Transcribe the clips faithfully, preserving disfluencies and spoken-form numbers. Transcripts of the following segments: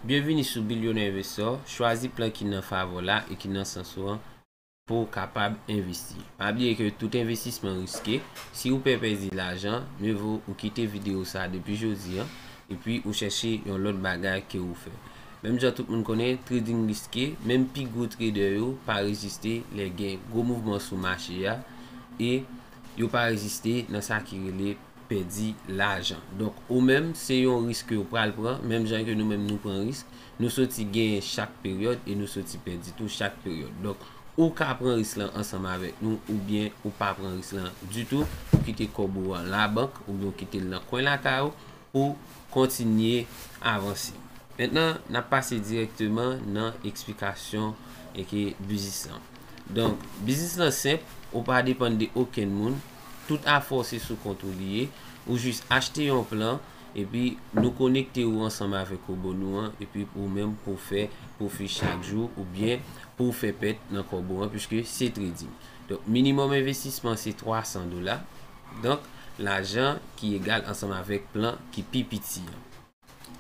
Byenvini sou Billionaire Investor. Chwazi plan ki nan favè w la e ki nan sans ou an pou w kapab envesti. Pa bliye ke tout envestisman riske. Si ou pè pèdi lajan, mye vo ou kite videyo sa a depi jodi a, epi ou chèche yon lòt bagay ke ou fè. Menm jan tout moun konnen, trading riske, menm pi gwo trader yo pa reziste lè gen gwo mouvman sou mache a, e yo pa reziste nan sa ki rele pèdi lajan. Donk, ou menm, se yon risk ke w pral pran, menm jan ke nou menm nou pran risk, nou soti genyen chak peryòd e nou soti pèdi tou chak peryòd. Donk, ou ka pran risk lan ansanm avèk nou, oubyen ou pa pran risk lan ditou, ou kite kòb ou an labank, oubyen ou kite l nan kwen lakay ou, pou kontinye avanse. Mentnan, n ap pase dirèkteman nan eksplikasyon e ke biznis lan. Donk, biznis lan senp, ou pa depann de okenn moun, tout afè w se sou kont ou li ye, ou jis achte yon plan, epi nou konekte ou ansanm avèk robot nou an, epi ou menm pou w fè pwofi chak jou, oubyen pou w fè pèt nan kòb ou an, piske se trading. Donk, minimòm envestisman se twa san dola. Donk, lajan ki egal ansanm avèk plan ki pi piti an.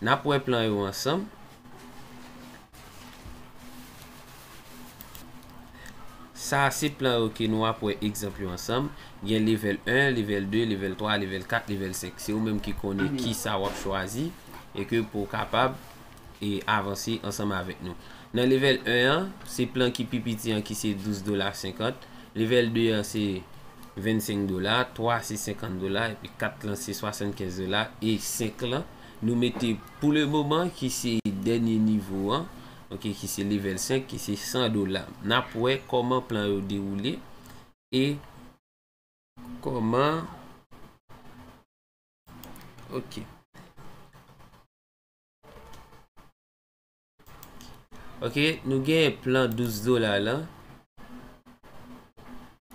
N ap wè plan yo ansanm. Sa a se plan yo ke nou ap wè egzanp yo ansanm. Gen level en, level de, level twa, level kat, level senk. Se ou menm ki konnen ki sa w ap chwazi e ke pou w kapab e avanse ansanm avèk nou. Nan level en an, se plan ki pi piti an ki se douz dola senkant. Level de an se vennsenk dola, twa se senkant dola, epi kat lan se swasannkenz dola, e senk lan, nou mete pou le moman ki se dènye nivo an, ok, ki se level senk, ki se san dola. N ap wè kòman plan yo dewoule e kòman, ok. Ok, nou gen plan douz dola lan.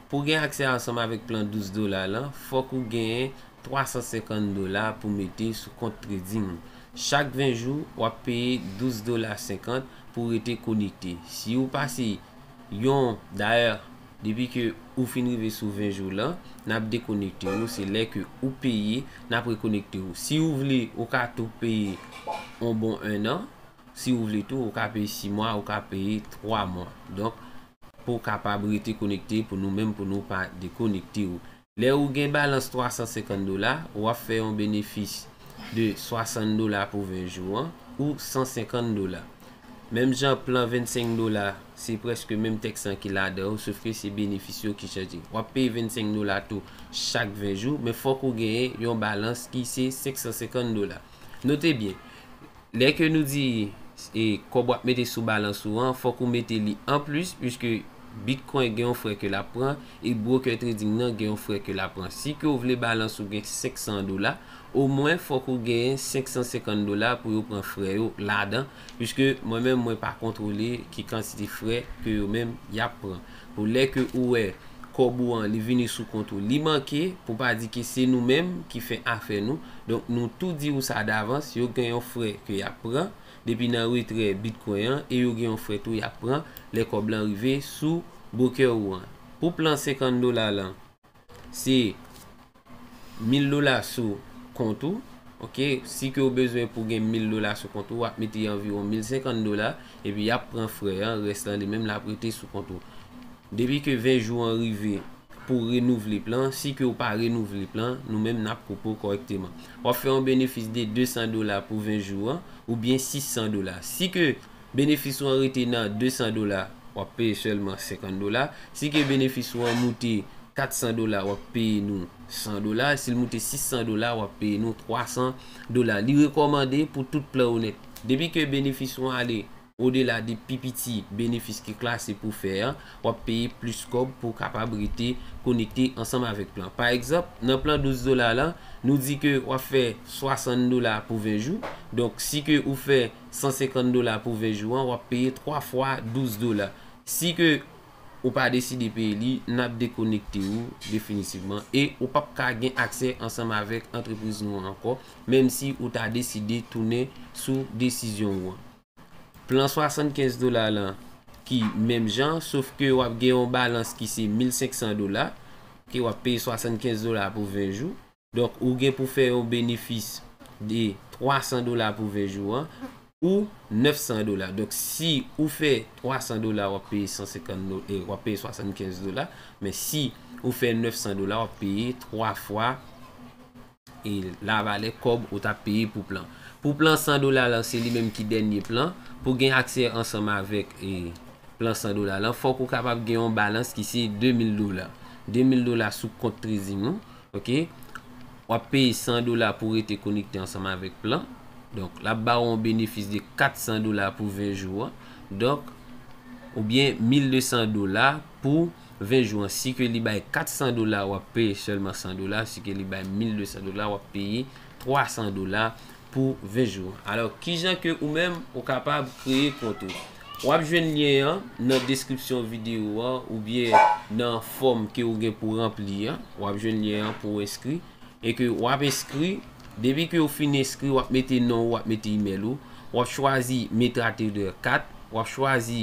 Pou gen aksè ansanm avèk plan douz dola lan, fòk ou genyen twa san senkant dola pou mete sou kont trading ou. Chak ven jou, w ap peye douz dola senkant pou rete konekte. Si ou pase yon, dayè, depi ke ou fin rive sou ven jou lan, n ap dekonekte ou, se lè ke ou peye, n ap rekonekte ou. Si ou vle, ou ka tou peye yon bon en an. Si ou vle tou, ou ka peye sis mwa, ou ka peye twa mwa. Donk, pou w kapab rete konekte, pou nou menm, pou nou pa dekonekte ou. Lè ou gen balans twa san senkant dola, w ap fè yon benefis de swasant dola pou ven jou an, ou san senkant dola. Menm jan plan vennsenk dola, se prèske menm tèks lan ki ladan yo, sof ke se benefis yo ki chanje. W ap peye vennsenk dola tou chak ven jou, men fòk ou genyen yon balans ki se senk san senkant dola. Note byen, lè ke nou di, e, kòb w ap mete sou balans ou an, fòk ou mete li anplis, piske Bitcoin gen yon frè ke l ap pran, e broker trading nan gen yon frè ke l ap pran. Si ke w vle balans ou gen senk san dola, omwen fòk ou genyen senk san senkant dola pou yo pran frè yo ladan, piske mwen menm mwen pa kontwole ki kantite frè ke yo menm y ap pran. Pou lè ke ou wè kòb ou an, li vini sou kont ou, li manke, pou pa di ke se nou menm ki fè afè nou. Donk, nou tou di ou sa davans, yo gen yon frè ke y ap pran. Depi nan retrè Bitcoin an, e yo gen yon frè tou y ap pran lè kòb lan rive sou broker ou an. Pou plan senkant dola lan, se mil dola sou kont ou. Ok, si ke w bezwen pou gen mil dola sou kont ou, w ap mete anviwon mil senkant dola, epi y ap pran frè an, rès lan li menm l ap rete sou kont ou. Depi ke ven jou an rive pou renouvle plan, si ke w pa renouvle plan, nou menm n ap koupe w kòrèkteman. W ap fè yon benefis de de san dola pou ven jou an, oubyen sis san dola. Si ke benefis ou an rete nan de san dola, w ap peye sèlman senkant dola. Si ke benefis ou an moute kat san dola, w ap peye nou san dola. Si l moute sis san dola, w ap peye nou twa san dola. Li rekòmande pou tout plan ou nèt. Depi ke benefis ou an ale odela de pi piti benefis ki klase pou fè an, w ap peye plis kòb pou w kapab rete konekte ansanm avèk plan. Pa egzanp, nan plan douz dola lan, nou di ke w ap fè swasant dola pou ven jou. Donk, si ke ou fè san senkant dola pou ven jou an, w ap peye twa fwa douz dola. Si ke ou pa deside peye li, n ap dekonekte ou definitivman e ou p ap ka gen aksè ansanm avèk antrepriz nou an ankò, menm si ou ta deside tounen sou desizyon ou an. Plan swasannkenz dola lan ki menm jan, sof ke w ap gen yon balans ki se mil senk san dola, ke w ap peye swasannkenz dola pou ven jou. Donk, ou gen pou fè yon benefis de twa san dola pou ven jou an. ou nèf san dola. Donk, si ou fè twa san dola, w ap peye san senkant do-, e, w ap peye swasannkenz dola. Men si ou fè nèf san dola, w ap peye twa fwa, e, lavalè kòb ou t ap peye pou plan. Pou plan san dola lan, se li menm ki dènye plan. Pou gen aksè ansanm avèk, e, plan san dola lan, fòk ou kapab gen yon balans ki se de mil dola. De mil dola sou kont trading ou. Ok? W ap peye san dola pou rete konekte ansanm avèk plan. Donk, l ap ba w yon benefis de kat san dola pou ven jou an. Donk, oubyen mil de san dola pou ven jou an. Si ke li bay kat san dola, w ap peye sèlman san dola. Si ke li bay mil de san dola, w ap peye twa san dola pou ven jou. Alò, kijan ke ou menm ou kapab kreye kont ou? W ap jwenn lyen an nan deskripsyon videyo an oubyen nan fòm ke ou gen pou ranpli an. W ap jwenn lyen an pou w enskri. E ke w ap enskri, depi ke w fin enskri, w ap mete non ou, w ap mete imèl ou. W ap chwazi MetaTrader kat, w ap chwazi,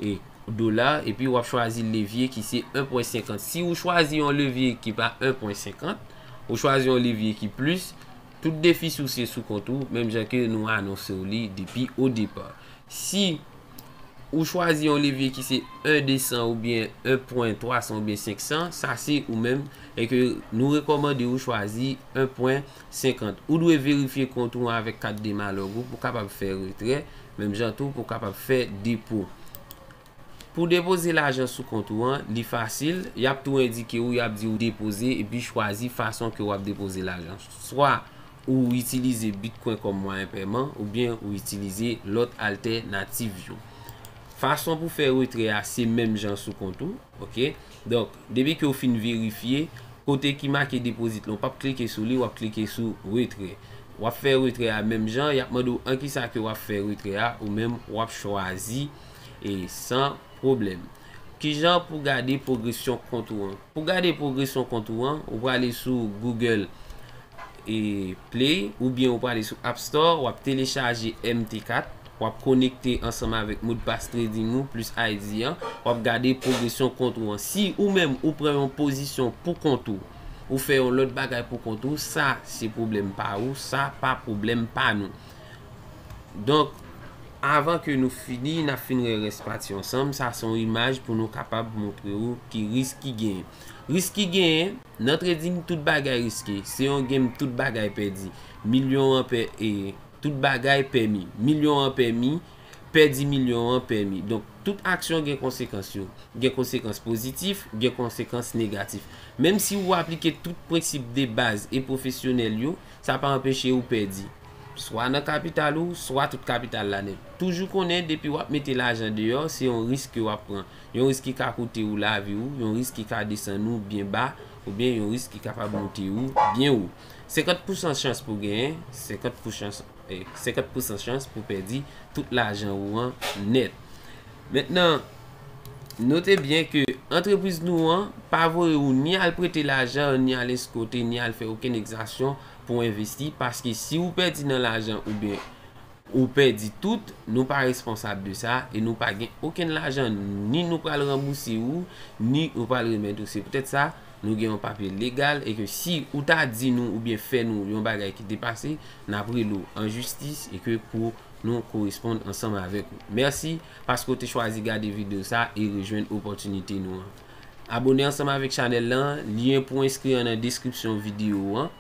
e, dola, epi w ap chwazi levye ki se en pwen senkant. Si ou chwazi yon levye ki pa en pwen senkant, ou chwazi yon levye ki plis, tout defi sou se sou kont ou, menm jan ke nou anonse w li depi o depa. Si ou chwazi yon levye ki se en de san oubyen en pwen twa san oubyen senk san, sa se ou menm, e ke nou rekòmande ou chwazi en pwen senkant. Ou dwe verifye kont ou avèk kat de Malog ou pou kapab fè retrè, menm jan tou pou kapab fè depo. Pou depoze lajan sou kont ou an, li fasil, y ap tou endike ou, y ap di ou depoze epi chwazi fason ke w ap depoze lajan. Swa ou itilize Bitcoin kòm mwayen pèman, oubyen ou itilize lòt altènativ yo. Fason pou fè retrè a, se menm jan sou kont ou, ok? Donk, depi ke w fin verifye, kote ki make depozit lan, w p ap klike sou li, w ap klike sou retrè. W ap fè retrè a menm jan, y ap mande w an kisa ke w ap fè retrè a, ou menm w ap chwazi, e, san pwoblèm. Kijan pou gade pwogresyon kont ou an? Pou gade pwogresyon kont ou an, ou prale sou Google, e, Play, oubyen ou prale sou App Store, w ap telechaje M T kat, w ap konekte ansanm avèk modpas trading ou plis I D an, w ap gade pwogresyon kont ou an. Si ou menm ou pran yon pozisyon pou kont ou, ou fè yon lòt bagay pou kont ou, sa se pwoblèm pa ou, sa pa pwoblèm pa nou. Donk, avan ke nou fini, n ap fin wè rès pati ansanm. Sa se yon imaj pou nou kapab montre ou ki risk ki genyen. Risk ki genyen, nan trading, tout bagay riske. Se yon game, tout bagay pèdi. Milyon an pè-, e, tout bagay pèmi. Milyon an pèmi, pèdi milyon an pèmi. Donk, tout aksyon gen konsekans yo. Gen konsekans pozitif, gen konsekans negatif. Menm si ou aplike tout prensip de baz e pwofesyonèl yo, sa pa anpeche ou pèdi. Swa nan kapital ou, swa tout kapital la nèt. Toujou konnen depi w ap mete lajan deyò, se yon risk ke w ap pran. Yon risk ki ka koute ou lavi ou, yon risk ki ka desann ou byen ba, oubyen yon risk ki kapab moute ou byen wo. Senkant pousan chans pou genyen, senkant pousan, eh, senkant pousan chans pou pèdi tout lajan ou an nèt. Mentnan, note byen ke antrepriz nou an pa voye ou ni al prete lajan, ni al eskòte, ni al fè okenn egzaksyon pou envesti, paske si ou pèdi nan lajan oubyen ou pèdi tout, nou pa responsab de sa e nou pa gen okenn lajan, ni nou pral ranbouse ou, ni nou pral remèt ou. Se poutèt sa, nou gen yon papye legal e ke si ou ta di nou oubyen fè nou yon bagay ki depase, n ap rele w an jistis e ke pou nou koresponn ansanm avèk ou. Mèsi paske w te chwazi gade videyo sa e rejwenn opòtinite nou an. Abone ansanm avèk chanèl lan, lyen pou enskri an nan deskripsyon videyo an.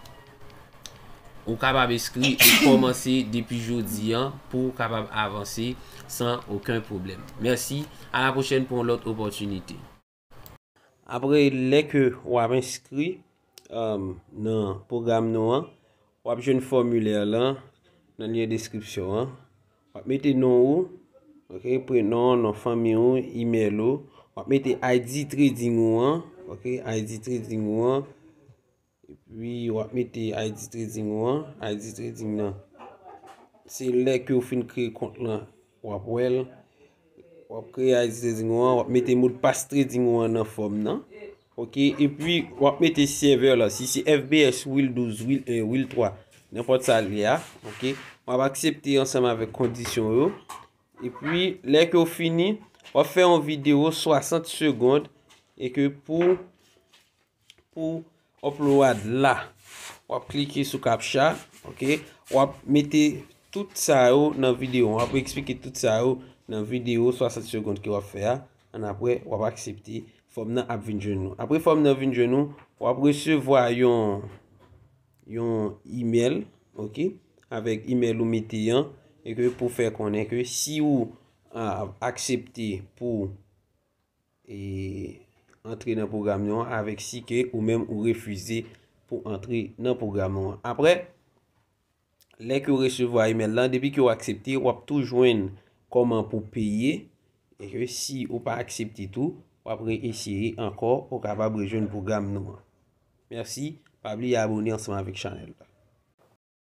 Ou kapab enskri e kòmanse depi jodi an pou w kapab avanse san okenn pwoblèm. Mèsi, a la pwochèn pou yon lòt opòtinite. Apre, lè ke w ap enskri, um, nan pwogram nou an, w ap jwenn fòmilè lan nan lyen deskripsyon an. W ap mete non ou, ok, prenon, non fanmi ou, imèl ou. W ap mete I D trading ou an, ok, I D trading ou an. Epi, w ap mete I D trading ou an, I D trading nan. Se lè ke w fin kreye kont lan, w ap wè l. W ap kreye I D trading ou an, w ap mete modpas trading ou an nan fòm nan. Ok, epi w ap mete server la. Si se F B S, Will douz, Will en, Will twa, nenpòt sa l ye a. Ok, w ap aksepte ansanm avèk kondisyon yo. Epi, lè ke w fini, w ap fè yon videyo swasant segond e ke pou, pou upload la, w ap klike sou captcha, ok? W ap mete tout sa yo nan videyo. W ap eksplike tout sa yo nan videyo swasant segond ke w ap fè a. Annapre, w ap aksepte. Fòm nan ap vin jwenn ou. Apre fòm nan vin jwenn ou, w ap resevwa yon, yon email, ok, avèk email ou mete an, e ke pou fè konnen ke si ou a, aksepte pou e, antre nan pwogram nou an, avèk si ke ou menm ou refize pou antre nan pwogram nou an. Apre, lè ke w resevwa email lan, depi ke w aksepte, w ap tou jwenn kòman pou peye, e ke si ou pa aksepte tou, w ap reeseye ankò, ou kapab rejwenn pwogram nou an. Mèsi, pa bliye abone ansanm avèk chanèl la.